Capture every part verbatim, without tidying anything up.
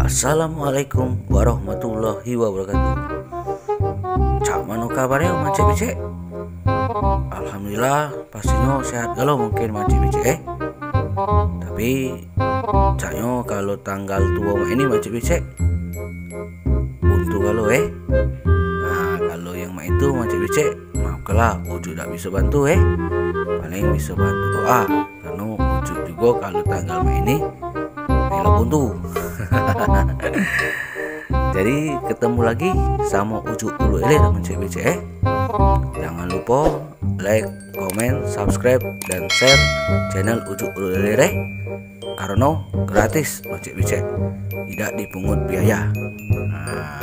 Assalamualaikum warahmatullahi wabarakatuh. Cak mano kabarnyo, mancik bicik? Alhamdulillah, pastinyo sehat galo mungkin, mancik bicik, eh. Tapi caknyo kalu tanggal tuo mak ini, mancik bicik, buntu galo, eh. Nah, kalu yang mak itu, mancik bicik, maafkanlah, Ujuk dak biso bantu, eh. Paling biso bantu doa, karno Ujuk jugo kalu tanggal mak ini melok buntu. Jadi ketemu lagi samo Ujuk Ulu Ilir, mancik bicik, eh. Jangan lupo like, komen, subscribe, dan share channel Ujuk Ulu Ilir, eh. Karno gratis, mancik bicik, idak dipungut biaya. Nah,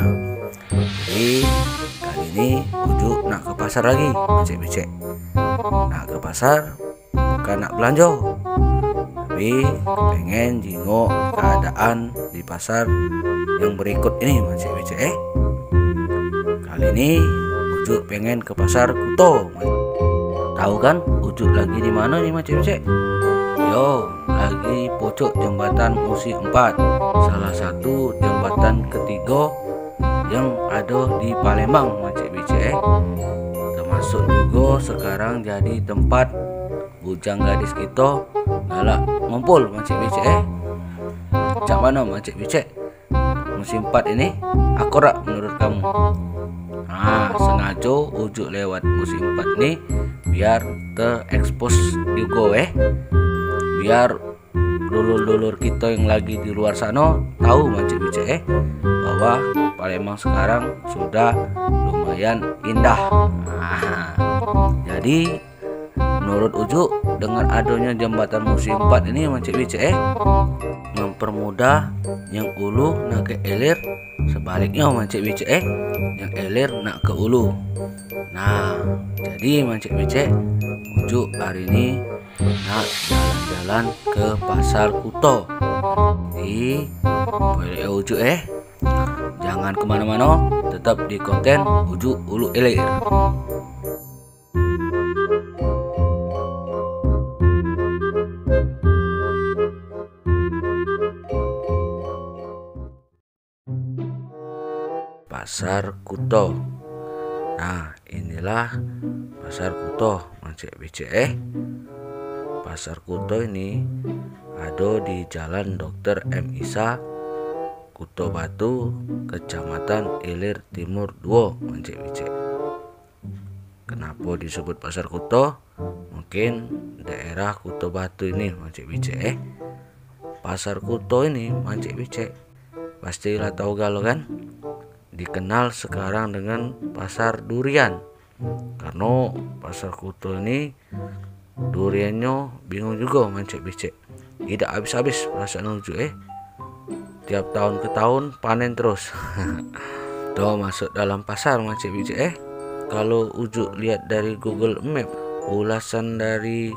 jadi kali ini Ujuk nak ke pasar lagi, mancik bicik. Nak ke pasar bukan nak belanjo, tapi pengen jingok keadaan di pasar yang berikut ini, mancik bicik, eh. Kali ini Ujuk pengen ke pasar Kuto. Tahu kan Ujuk lagi di mano ni, mancik bicik? Yo, lagi pocok jembatan Musi Empat, salah satu jembatan ketigo yang ado di Palembang, mancik bicik, eh. Termasuk jugo sekarang jadi tempat bujang gadis kito galak ngumpul, mancik bicik, eh. Cak mano, mancik bicik? Musi Empat ini akur dak menurut kamu? Nah, sengajo Ujuk lewat Musi Empat ni biar teekspos jugo, eh. Biar dulur-dulur kito yang lagi di luar sano tahu, mancik bicik, eh, bahwa Palembang sekarang sudah lumayan indah. Nah, jadi menurut Ujuk, dengan adonyo jembatan Musi Empat ini, mancik bicik, eh, mempermudah yang ulu nak ke ilir, sebaliknyo, mancik bicik, eh, yang ilir nak ke ulu. Nah, jadi, mancik bicik, Ujuk hari ini nak jalan-jalan ke Pasar Kuto. Jadi, boleh Ujuk, eh. Jangan kemano-mano, tetap di konten Ujuk Ulu Ilir. Pasar Kuto. Nah, inilah Pasar Kuto, mancik bicik, eh. Pasar Kuto ini ado di Jalan Dokter M Isa, Kuto Batu, Kecamatan Ilir Timur Duo, mancik bicik. Kenapo disebut Pasar Kuto? Mungkin daerah Kuto Batu ini, mancik bicik, eh. Pasar Kuto ini, mancik bicik, pastilah tahu galo kan? Dikenal sekarang dengan Pasar Durian. Karno Pasar Kuto ini duriannyo bingung jugo, mancik bicik. Idak habis-habis perasaan Ujuk, eh. Tiap tahun ke tahun panen terus. Tuh, masuk dalam pasar, mancik bicik, eh. Kalu Ujuk lihat dari Google Map, ulasan dari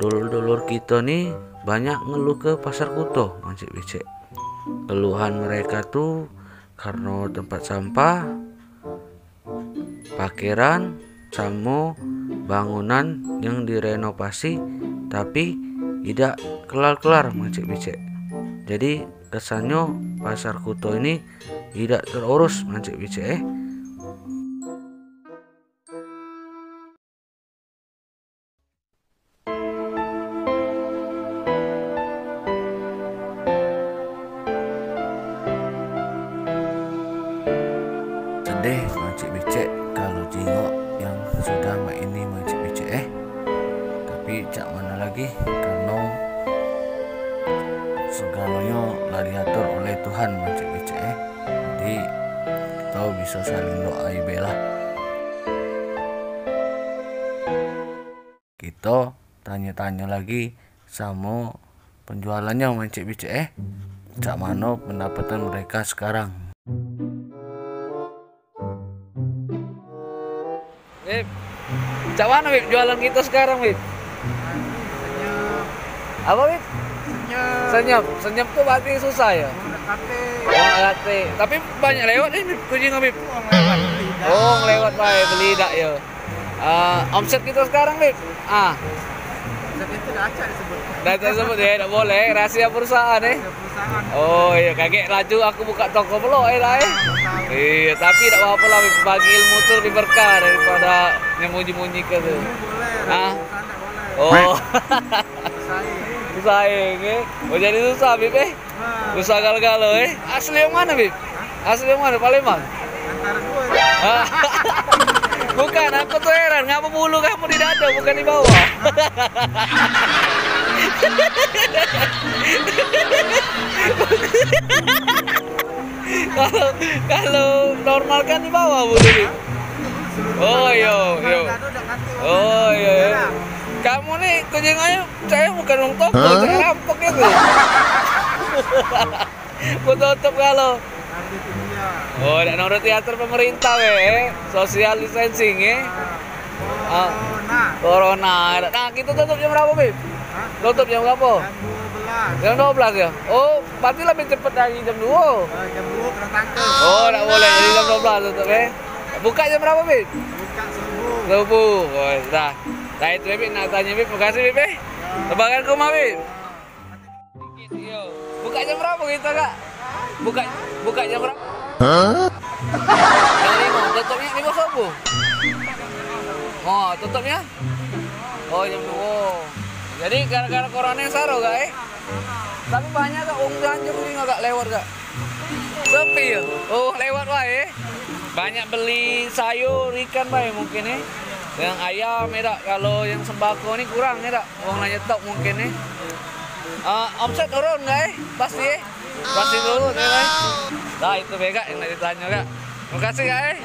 dulur-dulur kito ni banyak ngeluh ke Pasar Kuto, mancik bicik. Keluhan mereka tu karno tempat sampah, parkiran, samo bangunan yang direnovasi tapi idak kelar-kelar, mancik bicik. Jadi, kesannyo Pasar Kuto ini idak terurus, mancik bicik, eh. Sedih, mancik bicik, kalu jingok yang sudah mak ini, mancik bicik, eh. Tapi cak mano lagi, karno segalonyo lah diatur oleh Tuhan, mancik bicik, eh. Jadi, kito biso saling doai be lah. Kito tanyo-tanyo lagi samo penjualannyo, mancik bicik, eh. Cak mano pendapatan mereka sekarang? Bib, cak mano, Bib, jualan kito sekarang, Bib? Senyap. Apo, Bib? Senyap. Senyap. Senyap tu berarti susah, yo? Wong nak katik. Wong nak katik. Tapi banyak lewat ni, Bib, kujingo, Bib? Wong lewat beli dak. Oh, lewat bae, beli dak, yo. Ah, omset kito sekarang, Bib? Ah. Omset kito Acak disebut. Dak tersebut ya, dak boleh. Rahasia perusahaan, eh. Rahasia perusahaan. Oh, iya, kagek laju aku buka toko belok, eh, lah, eh. Iya, tapi dak apa-apa lah, bagi ilmu tu lebih berkah daripada nyembunyi-nyembunyi ke tu. Boleh, hah? Perusahaan tak boleh. Oh. Bersaing. Bersaing, eh. Oh, jadi susah, Bib, eh? Susah galo-galo, eh. Asli yang mana, Bib? Asli yang mana? Palembang? Antara dua. Ah. Bukan, aku tu heran, ngapa bulu kamu di dada, bukan di bawah? Kalau, kalau normal kan di bawah bulu, Bib. Oh, iyo, iyo. Oh, iyo, iyo. Kamu ni, kau jengok ayo. Cak, bukan wong toko, cak rampok itu. Ku tutup galo. Oh, dak nuruti aturan pemerintah, weh. Social distancing, eh. Ah. Corona. Nah, kita tutup jam berapa, Bib? Tutup jam berapa? Jam dua belas. Jam dua belas ya? Oh, berarti lebih cepat dari jam dua. Eh, jam dua kena tangkap. Oh, dak boleh. Jadi jam dua belas tutup, eh. Buka jam berapa, Bib? Buka subuh. Subuh. Oh, dah. Dah itu, Bib, nak tanya, Bib. Makasih, Bib, eh. Lebaran ke rumah, Bib? Iyo. Buka jam berapa kita, Kak? Buka, buka jam berapa? Hah? Jam lima. Tutupnya lima subuh. Oh, tutupnya? Oh, jam dua. Jadi gara-gara corona yang saro, Kak, eh? Tapi banyak, Kak, wong belanja ni, Kak, lewat, Kak. Sepi ya? Oh, lewat wae. Banyak beli sayur, ikan bae mungkin, eh. Yang ayam, ya dak? Kalau yang sembako ni kurang, ya dak? Wong nanya tok mungkin, eh. Ah, omset turun nggak, eh? Pasti, eh? Pasti turun, ya, kan? Nah, itu be, Kak, yang nak ditanya, Kak. Makasih, Kak, eh.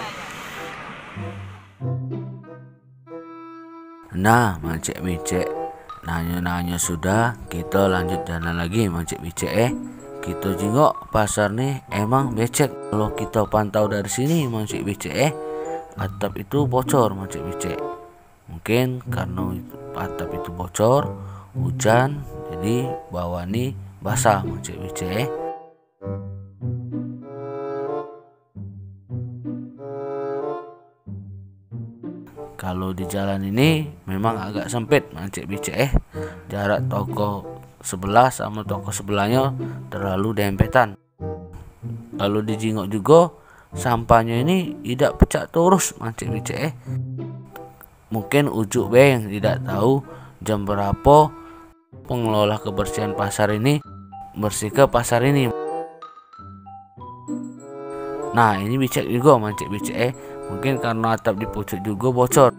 Nah, Mancik Bicek, nanyo-nanyo sudah, kito lanjut jalan lagi, Mancik Bicek, eh. Kito jingok pasar ni emang becek. Kalau kito pantau dari sini, Mancik Bicek, eh, atap itu bocor, Mancik Bicek. Mungkin karena atap itu bocor, hujan, jadi bawah ni basah, Mancik Bicek, eh. Kalau di jalan ini memang agak sempit, Mancik Bicek, eh. Jarak toko sebelah sama toko sebelahnyo terlalu dempetan. Kalau dijingok jugo, sampahnyo ini idak pecak terus, Mancik Bicek, eh. Mungkin ujuk be yang idak tahu jam berapo pengelola kebersihan pasar ini bersihke pasar ini. Nah, ini Bicek jugo, Mancik Bicek, eh. Mungkin karena atap di pucuk jugo bocor.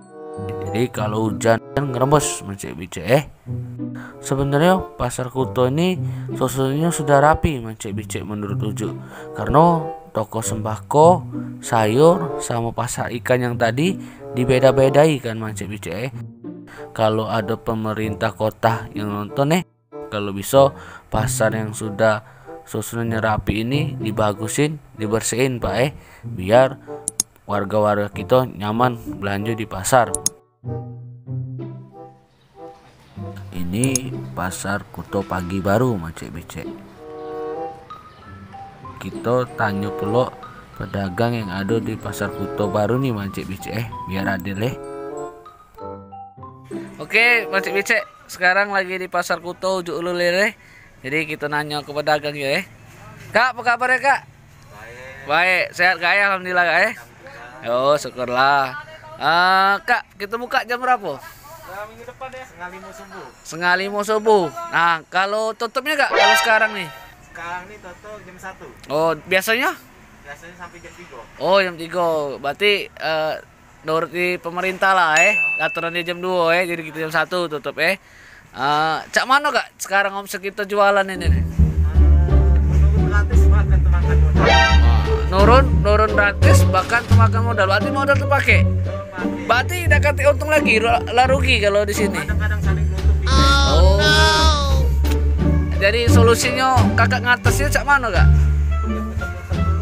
Jadi kalau hujan ngerembes, Mancik Bicek, eh. Sebenarnyo pasar kuto ini susunannyo sudah rapi, Mancik Bicek, menurut ujuk. Karena toko sembako, sayur, sama pasar ikan yang tadi dibeda-bedai kan, Mancik Bicek, eh. Kalau ado pemerintah kota yang nonton, eh, kalau biso pasar yang sudah susunannyo rapi ini dibagusin, dibersihin, Pak, eh, biar warga-warga kito nyaman belanjo di pasar. Ini pasar Kuto Pagi Baru, Mancik Bicek. Kito tanyo pulok pedagang yang ado di pasar Kuto Baru ni, Mancik Bicek, eh, biar adil, eh. Oke, Mancik Bicek, sekarang lagi di Pasar Kuto Ujuk Ulu Lele. Jadi, kito nanyo ke pedagang yo, eh. Kak, apa kabar ya, Kak? Baik. Baik, sehat, Kak, ya? Alhamdulillah, Kak, ya? Alhamdulillah. Oh, syukurlah. Eh, Kak, kito buka jam berapo? Minggu depan ya, setengah lima subuh. Setengah lima subuh. Nah, kalau tutupnyo, Kak, kalau sekarang nih? Sekarang nih tutup jam satu. Oh, biasanya? Biasanya sampai jam tiga. Oh, jam tiga. Berarti, eh, nuruti pemerintah lah, eh. Aturan dia jam dua, eh. Jadi kita jam satu tutup, eh. Eh, cak mano, Kak, sekarang omset kita jualan ini nih? Eh, menurun drastis, bahkan temakan modal. Wah, nurun, nurun drastis, bahkan temakan modal. Berarti modal terpakai. Terpakai. Berarti dak katik untung lagi, la, la rugi kalau di sini. Kadang-kadang saling nutup. Oh. Jadi solusinya Kakak ngatasnya cak mano, Kak?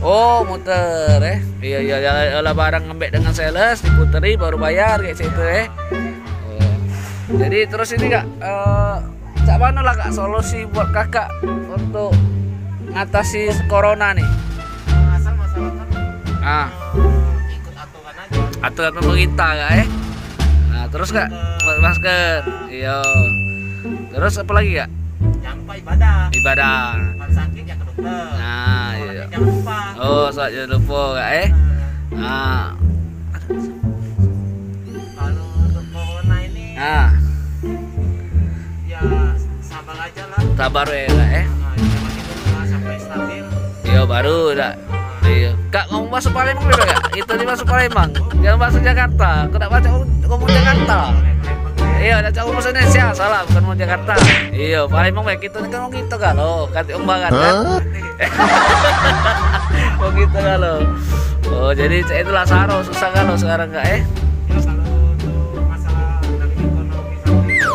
Oh, muter, eh. Iya, iya, iya, lah barang ngambek dengan sales, diputeri, baru bayar, kayak situ, eh. Oh. Jadi, terus ini, Kak, eh, cak mano lah, Kak, solusi buat Kakak untuk ngatasi corona nih? Asal masyarakat, ah, ikut aturan aja. Aturan pemerintah, Kak, eh. Nah, terus, Kak, buat masker. Iya. Terus apa lagi, Kak? Jangan lupa ibadah. Ibadah. Kalau sakit ya ke dokter. Nah, iya. Jangan lupa. Oh, salat jangan lupa, Kak, eh. Nah. Kalau untuk corona ini, nah, ya sabar aja lah. Sabar ya, Kak, eh. Nah, kita masih tunggu lah sampai stabil. Iya, baru dah. Iya. Kak, ngomong bahasa Palembang dulu, Kak. Kita ni bahasa Palembang. Jangan bahasa Jakarta. Aku nak baca ngomong Jakarta. Iya, nak cakap bahasa Indonesia. Salah, bukan ngomong Jakarta. Iya, Palembang baik. Kita ni kan ngomong kita kalau. Kata orang barat, kan? Hah? Ngomong kita kalau. Oh, jadi itulah saro susah kalau sekarang, Kak, eh. Ya, kalau untuk masalah dari ekonomi sampai ini,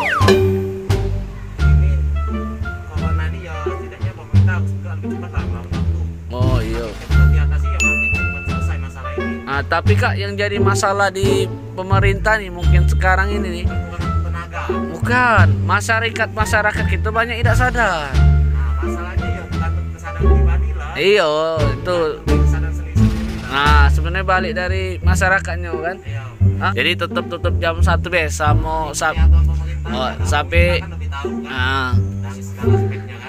corona ini ya setidaknya pemerintah harus juga lebih cepat lah melakukan waktu. Oh, iya. Kita diatasi ya, makin cepat selesai masalah ini. Ah, tapi, Kak, yang jadi masalah di pemerintah nih mungkin sekarang ini nih. Kurang tenaga. Bukan, masyarakat, masyarakat kita banyak tidak sadar. Nah, masalahnya ya bukan kesadaran pribadi lah. Iya, itu. Lebih kesadaran sendiri-sendiri lah. Nah, sebenarnya balik dari masyarakatnya kan. Iya. Hah? Jadi tetap tutup jam satu be, samo sap-, oh, sampai, ah,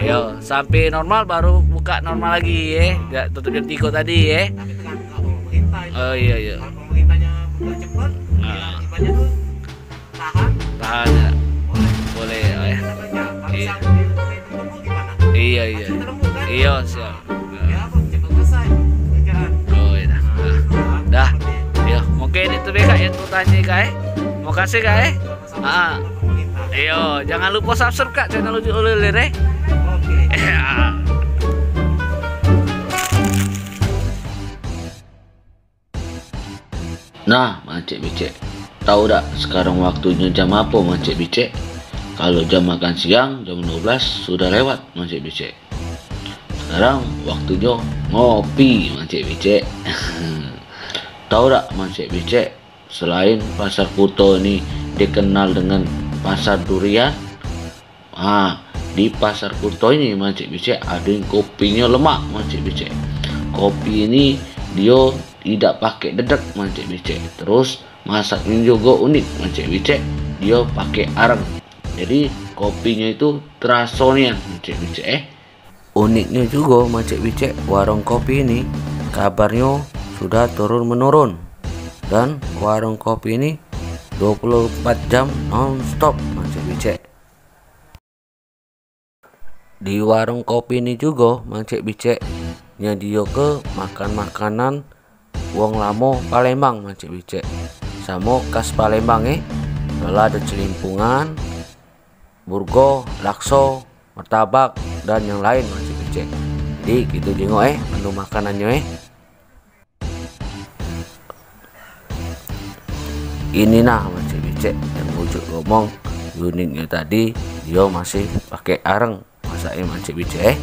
iyo, sampai normal baru buka normal lagi, ye. Dak tutup jam tigo tadi, ye. Oh, iyo, iyo. Ah. Tahan, ya. Boleh, ya. Iyo. Iyo, iyo, siap. Oh, iyo dah. Dah. Dah. Yo, mungkin itu be, Kak, yang ku tanya, Kak, eh. Makasih, Kak, eh. Ha. Iyo, jangan lupa subscribe, Kak, channel Ujuk Ulilir, eh. Iyo. Nah, Mancik Bicek. Tahu dak sekarang waktunyo jam apo, Mancik Bicek? Kalau jam makan siang, jam dua belas sudah lewat, Mancik Bicek. Sekarang waktunyo ngopi, Mancik Bicek. Tahu dak, Mancik Bicek, selain Pasar Kuto ini dikenal dengan Pasar Durian, ha, di Pasar Kuto ini, Mancik Bicek, ado yang kopinyo lemak, Mancik Bicek. Kopi ini dio idak pake dedek, Mancik Bicek. Terus masaknyo jugo unik, Mancik Bicek. Dio pake areng. Jadi kopinyo itu teraso nian, Mancik Bicek, eh. Uniknyo jugo, Mancik Bicek, warung kopi ini kabarnyo sudah turun menurun. Dan warung kopi ini dua puluh empat jam non stop, Mancik Bicek. Di warung kopi ni jugo, Mancik Bicek, nyedioke makan-makanan wong lamo Palembang, Mancik Bicek. Samo khas Palembang, eh. Lala ado celimpungan, burgo, lakso, martabak, dan yang lain, Mancik Bicek. Jadi, kito jingok, eh, menu makanannyo, eh. Ini nah, Mancik Bicek, yang Ujuk ngomong, uniknyo tadi, dio masih pake areng masaknyo, Mancik Bicek, eh.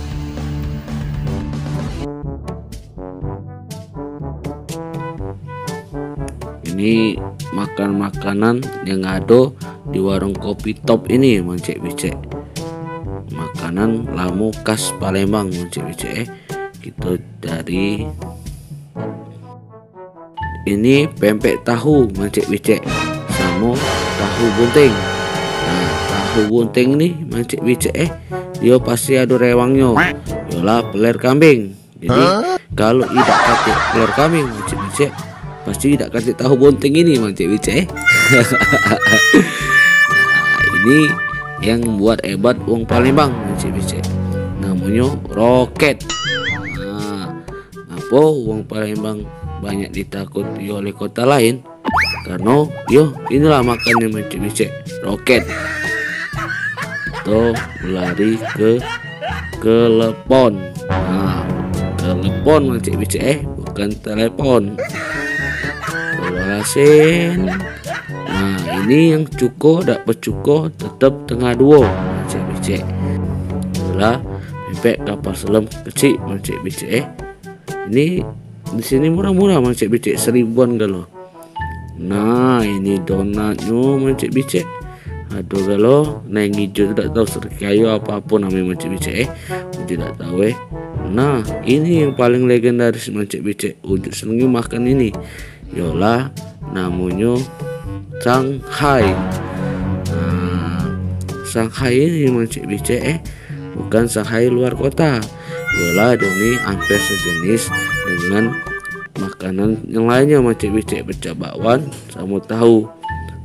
Ini makan-makanan yang ado di warung kopi top ini, Mancik Bicek. Makanan lamo khas Palembang, Mancik Bicek, eh. Kito cari. Ini pempek tahu, Mancik Bicek, samo tahu bunting. Nah, tahu bunting ni, Mancik Bicek, eh, dio pasti ado rewangnyo. Yolah, peler kambing. Jadi, hah? Kalau idak katek peler kambing, Mancik Bicek, pasti idak katek tahu bunting ini, Mancik Bicek, eh. Nah, ini yang buat hebat wong Palembang, Mancik Bicek. Namonyo roket. Nah, ngapo wong Palembang banyak ditakuti oleh kota lain? Karno, yo, inilah makannyo, Mancik Bicek, roket. Atau lari ke kelepon. Nah, kelepon, Mancik Bicek, eh, bukan telepon. Kolasen. Nah, ini yang cuko dak becuko tetep tengah duo, Mancik Bicek. Itulah pempek kapal selam kecik, Mancik Bicek, eh. Ini di sini murah-murah, Mancik Bicek, seribuan galo. Nah, ini donatnyo, Mancik Bicek. Ado galo, nah, yang ijo tu dak tau, serikayo apo-apo namonyo, Mancik Bicek, eh. Ujuk dak tau, eh. Nah, ini yang paling legendaris, Mancik Bicek. Ujuk senengnyo makan ini. Yolah, namonyo Shanghai. Nah, Shanghai ni, Mancik Bicek, eh. Bukan Shanghai luar kota. Yolah, dio ni hampir sejenis dengan makanan yang lainnyo, Mancik Bicek, pecak bakwan samo tahu.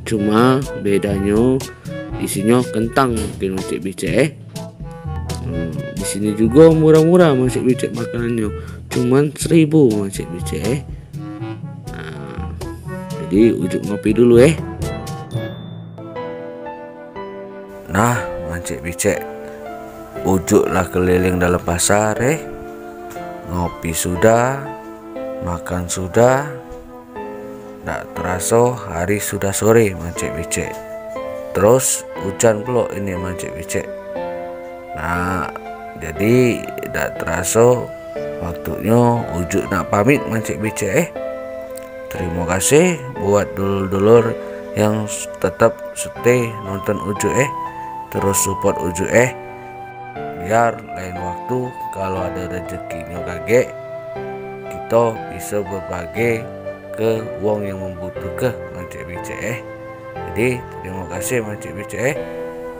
Cuma bedanyo isinyo kentang mungkin, Mancik Bicek, eh. Hmm, di sini jugo murah-murah, Mancik Bicek, makanannyo. Cuman seribu, Mancik Bicek, eh. Nah, jadi Ujuk ngopi dulu, eh. Nah, Mancik Bicek, Ujuk lah keliling dalam pasar, eh. Ngopi sudah, makan sudah. Dak teraso hari sudah sore, Mancik Bicek. Terus ujan pulo ini, Mancik Bicek. Nah, jadi dak teraso waktunyo Ujuk nak pamit, Mancik Bicek, eh. Terimo kasih buat dulur-dulur yang s-, tetap stay nonton Ujuk, eh. Terus support Ujuk, eh. Biar lain waktu, kalu ado rezekinyo kagek, kito biso berbagi ke wong yang membutuhke, Mancik Bicek, eh. Jadi, terimo kasih, Mancik Bicek, eh.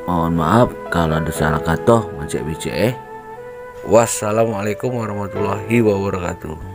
Mohon maaf kalu ado salah kato, Mancik Bicek, eh. Wassalamualaikum warahmatullahi wabarakatuh.